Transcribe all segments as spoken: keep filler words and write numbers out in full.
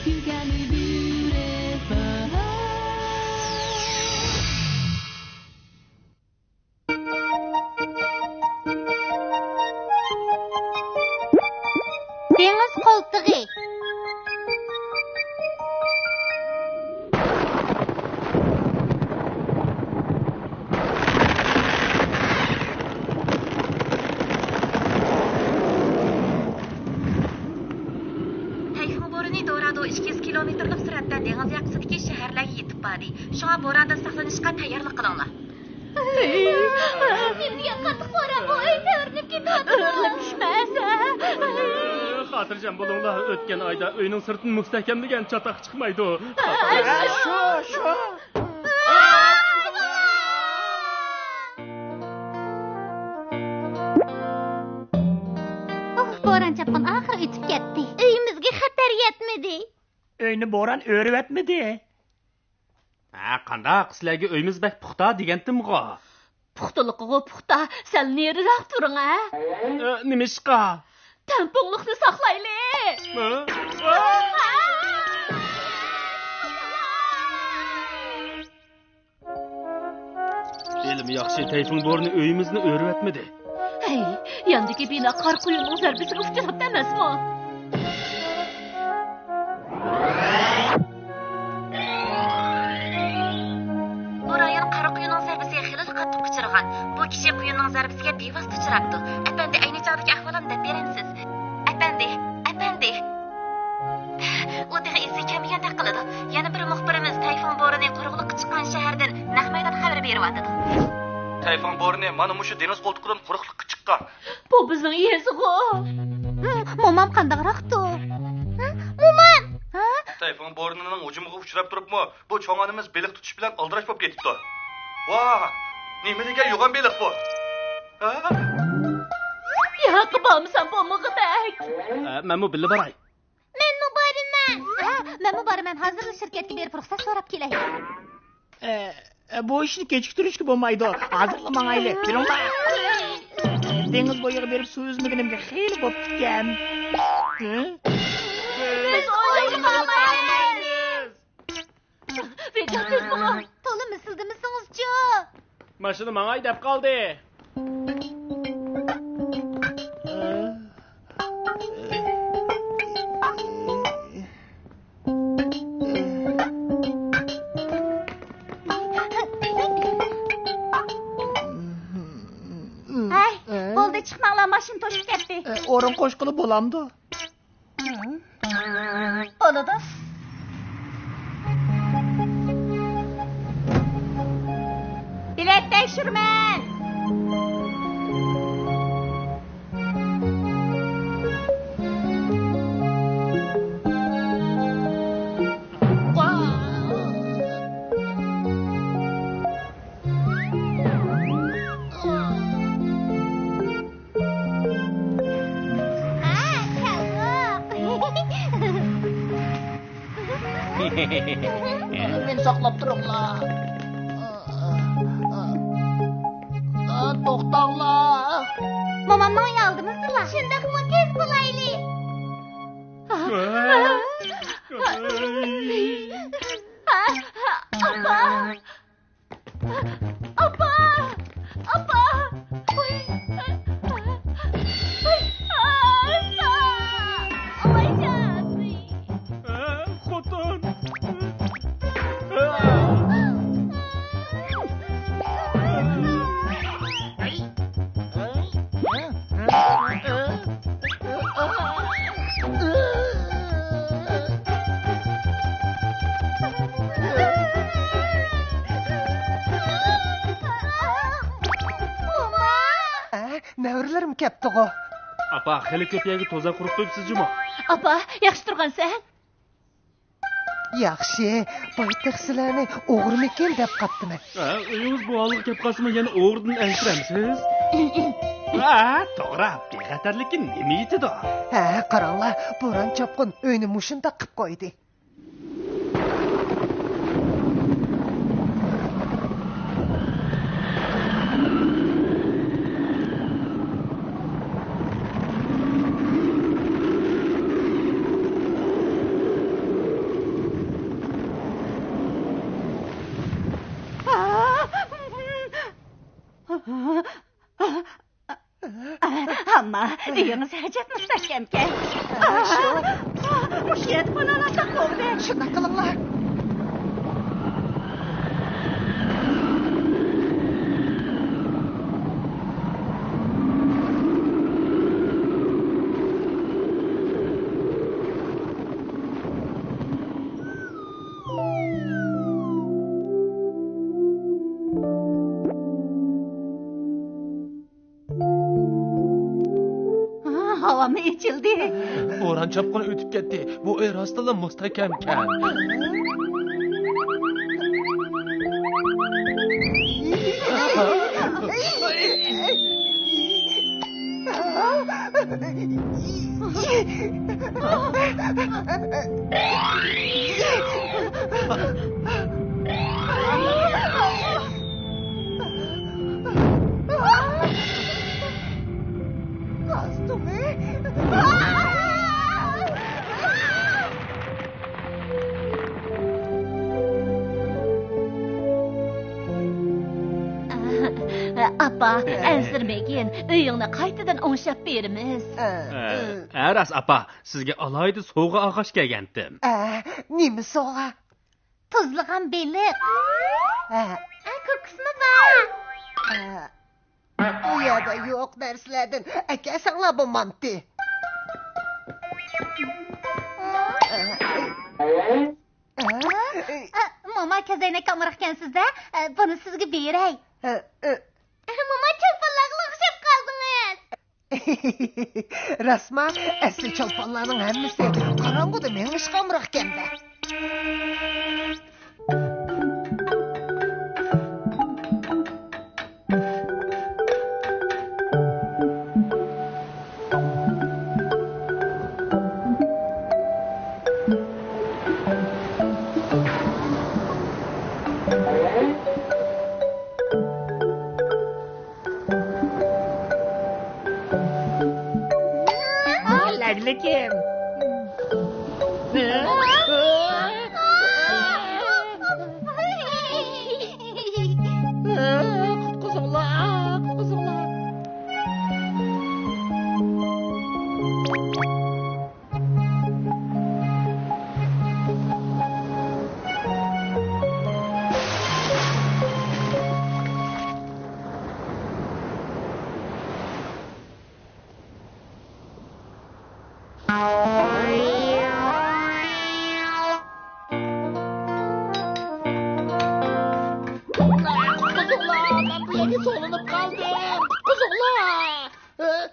كۈلكەمنى بېرىپ باھار. دېڭىز قولتۇقى. تەيفۇن بورىنى دورادو ئىككى يۈز كىلومېتىرلىق سۈرئەتتە دېڭىز ياقىسىدىكى شەھەرلەرگە يېتىپ باردى. شۇڭا بوراندىن ساقلىنىشقا تەييارلىق قىلىڭلار. نېمە دېگەن قاتتىق بوران بۇ، ئۆينى ئۆرۈلۈپ كېتىۋاتىدۇ. ئۆرۈلۈپ چۈشمەسە. خاتىرجەم بولۇڭلار، ئۆتكەن ئايدا ئۆينىڭ سىرتىنى مۇستەھكەملىگەن چاتاق چىقمايدۇ. شۇ، شۇ. ئۇھ، بوران چاپقۇن ئاخىرى ئۆتۈپ كەتتى. ئۆيىمىزگە خەتەر يەتمىدى. ئۆينى بوران ئۆرۈۋەتمىدى. ھە، قانداق؟ سىلەرگە ئۆيىمىز بەك پۇختا دېگەنتىمغۇ. پۇختىلىقىغۇ پۇختا، سەل نېرىراق تۇرۇڭ، ھە؟ ئە، نېمىشقا؟ تەڭپۇڭلۇقنى ساقلايلى. ھە؟ ھېلىمۇ ياخشى، تەيفۇن بورىنى ئۆيىمىزنى ئۆرۈۋەتمىدى. ھەي، ياندىكى بىنا قارا قۇيۇننىڭ زەربىسىگە ئۇچراپتۇ ئەمەسمۇ؟ بۇ رايون قارا قۇيۇننىڭ زەربىسىگە خېلىلا قاتتىق ئۇچرىغان. بۇ كىشى قۇيۇننىڭ زەربىسىگە بىۋاسىتە ئۇچراپتۇ. ئەپەندى، ئەينى چاغدىكى ئەھۋالىنى دەپ بېرەمسىز؟ ئەپەندى، ئەپەندى. ئۇ تېخى ئېسىگە كەلمىگەندەك قىلىدۇ. يەنە بىر مۇخبىرىمىز تەيفۇن بورىنى قۇرۇقلۇققا چىققان شەھەردىن نەق مەيدان خەۋىرى بېرىۋاتىدۇ. تەيفۇن بورىنى مانا مۇشۇ دېڭىز قولتۇقىدىن قۇرۇقلۇققا چىققان. بۇ بىزنىڭ يېزىغۇ. ھە، مومام قانداقراقتۇ؟ ھە، مومام! ھە؟ تەيفۇن بورىنىنىڭ ھۇجۇمىغا ئۇچراپ تۇرۇپمۇ، بۇ چوڭ ئانىمىز بېلىق تۇتۇش بىلەن ئالدىراش بولۇپ كېتىپتۇ. ۋاھ! نېمە دېگەن يوغان بېلىق بۇ؟ ھە؟ ياقى بارمىسام بولمىغۇدەك. ئە، مەنمۇ بىللە باراي. مەنمۇ بارىمەن. ھە، مەنمۇ بارىمەن. ھازىرلا شىركەتكە بېرىپ رۇخسەت سوراپ كېلەي. ئە، ئە، بۇ ئىشنى كېچىكتۈرۈشكە بولمايدۇ. ھازىرلا ماڭايلى. يۈرۈڭلار. دېڭىز بويىغا بېرىپ سۇ ئۈزمىگىنىمگە خېلى بوپتىكەن. ھە؟ بىز ئويلىمايمىز. ۋىجىك، تېز بولۇڭ. تولا مىسىلدىمىسىڭىزچۇ؟ ماشىنا ماڭاي دەپ قالدى. ھەي، بولدى، چىقماڭلار، ماشىنا توشۇپ كەتتى. ئورۇن قوشقىلى بولامدۇ؟ بولىدۇ. بېلەت تەكشۈرىمەن. مېنى ساقلاپ تۇرۇڭلار. توختاڭلار. مومامنىڭ ئۆيى ئالدىمىزدىلا. شۇنداقمۇ؟ تېز بولايلى. ئاپا! ئاپا! ئاپا! ۋاي! ۋاي! ئاي! ئايجان! ھە، خوتۇن! ھە، نەۋرىلىرىم كەپتىغۇ. ئاپا، خېلى كۆپ يەرگە توزان قۇرۇپ قويۇپسىز جۇمۇ. ئاپا، ياخشى تۇرغانسەن؟ ياخشى، بايتەخسىلەرنى ئوغرىمىكىن دەپ قاپتىمەن. ھە، ئۆيىڭىز بۇ ھالغا كەپ قالسىمۇ يەنە ئوغرىدىن ئەنسىرەمسىز؟ ھە، توغرا، بىخەتەرلىككە نېمە يېتىدۇ؟ ھە، قاراڭلار، بوران چاپقۇن ئۆينى مۇشۇنداق قىپ قويدى. ئۆيىڭىز ئەجەب مۇستەھكەمكەن. مۇشۇ يەردە پاناھلانساق بولدى. شۇنداق قىلىڭلار. ھاۋامۇ ئېچىلدى. بوران چاپقۇنى ئۆتۈپ كەتتى. بۇ ئۆي راستتىنلا مۇستەھكەمكەن. ئاپا، ئەنسىرىمىگىن، ئۆيۈڭنى قايتىدىن ئوڭشاپ بېرىمىز. ھە، راست، ئاپا، سىزگە ئالاھىدە سوۋغا ئالغاچ كەلگەنتىم. ئە، نېمە سوۋغا؟ تۇزلىغان بېلىق. ھە. ئە، كوكۇسمۇ بار. ھە. بۇ يەردە يوق نەرسىلەردىن ئەكەلسەڭلار بولمامتى؟ ئە، موما، كەزەينەككە ئامراقكەنسىز-دە، ئە، بۇنى سىزگە بېرەي. ئە، ئە. موما، چولپانلارغىلا ئوخشاپ قالدىڭىز. راستما؟ ئەسلى چولپانلارنىڭ ھەممىسى قاراڭغۇدا مېڭىشقا ئامراقكەن-دە. لەگلىكىم. قۇتقۇزۇڭلار، قۇتقۇزۇڭلار. قۇتقۇزۇڭلار، مەن بۇ يەرگە سولىنىپ قالدىم. قۇتقۇزۇڭلار.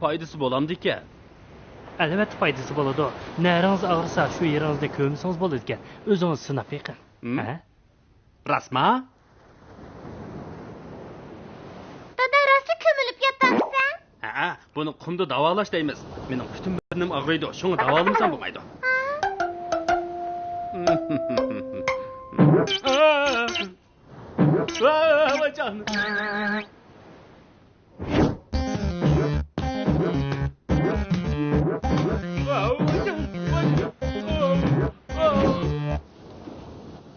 پايدىسى بولامدىكەن؟ ئەلۋەتتە پايدىسى بولىدۇ. نەرىڭىز ئاغرىسا، شۇ يېرىڭىزنى كۆمسىڭىز بولىدىكەن. ئۆزىڭىز سىناپ بېقىڭ. ھە؟ راستما؟ دادا، راستلا كۆمۈلۈپ ياتامسەن؟ ھەئە، بۇنى قۇمدا داۋالاش دەيمىز. مېنىڭ پۈتۈن بەدىنىم ئاغرىيدۇ، شۇڭا داۋالىمىسام بولمايدۇ. ۋاي جان.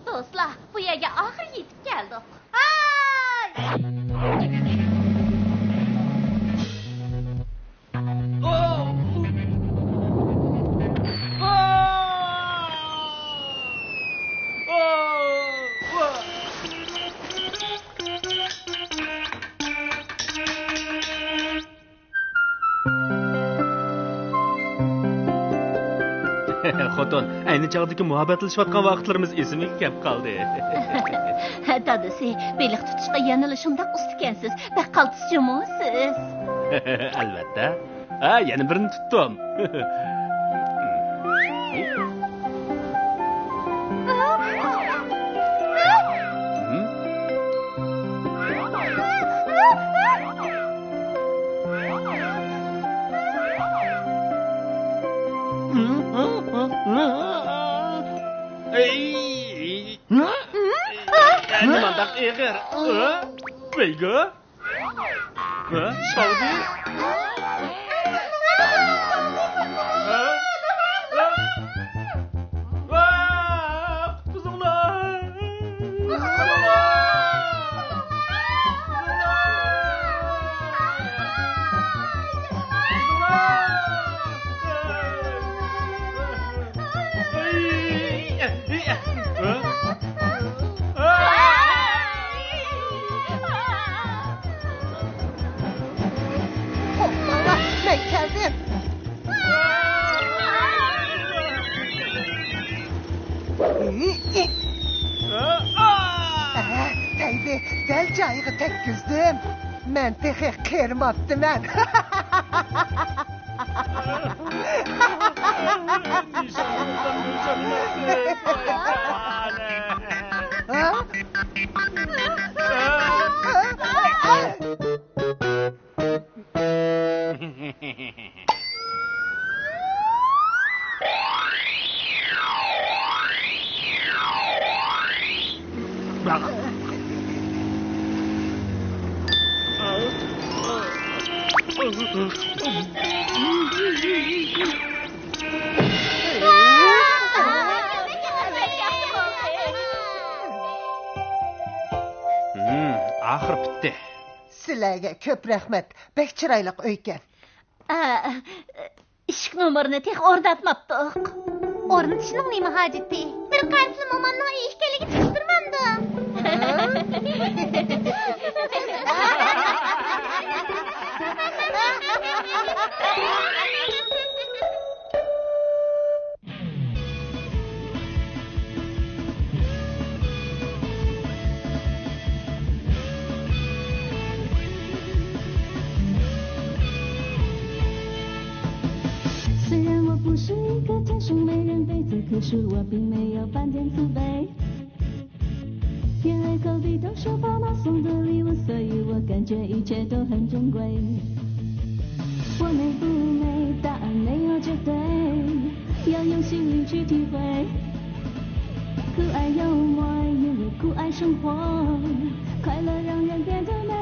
دوستلار، بۇ يەرگە ئاخىرى يېتىپ كەلدۇق. ھاي! خوتۇن، ئەينى چاغدىكى مۇھەببەتلىشىۋاتقان ۋاقىتلىرىمىز ئېسىمگە كەپ قالدى. دادىسى، بېلىق تۇتۇشقا يەنىلا شۇنداق ئۇستىكەنسىز. بەك قالتىس جۇمۇ سىز. ئەلۋەتتە. ھە، يەنە بىرنى تۇتتۇم. ئەي! نېمانداق ئېغىر؟ ۋەيگۇ! ھە؟ شاۋدى؟ ھە؟ ھە؟ ۋا! قۇتقۇزۇڭلار! قۇتقۇزۇڭلار! جايىغا تەگكۈزدۈم. مەن تېخى قېرىماپتىمەن. ھە؟ ھىم، ئاخىرى پۈتتى. سىلەرگە كۆپ رەھمەت. بەك چىرايلىق ئۆيكەن. ئا، ئىشىك نومۇرىنى تېخى ئورناتماپتۇق. ئورنىتىشنىڭ نېمە ھاجىتى؟ بىر قەرزلى مومامنىڭ ئۆيى ئىكەنلىكىنى چۈشىنىپ تۇرمامدۇ؟虽然我不是一个天生美人杯子，可是我并没有半点自卑。因为科比都说爸妈送的礼物，所以我感觉一切都很珍贵。我美不美，答案没有绝对，要用心灵去体会。酷爱幽默，因为酷爱生活，快乐让人变得美。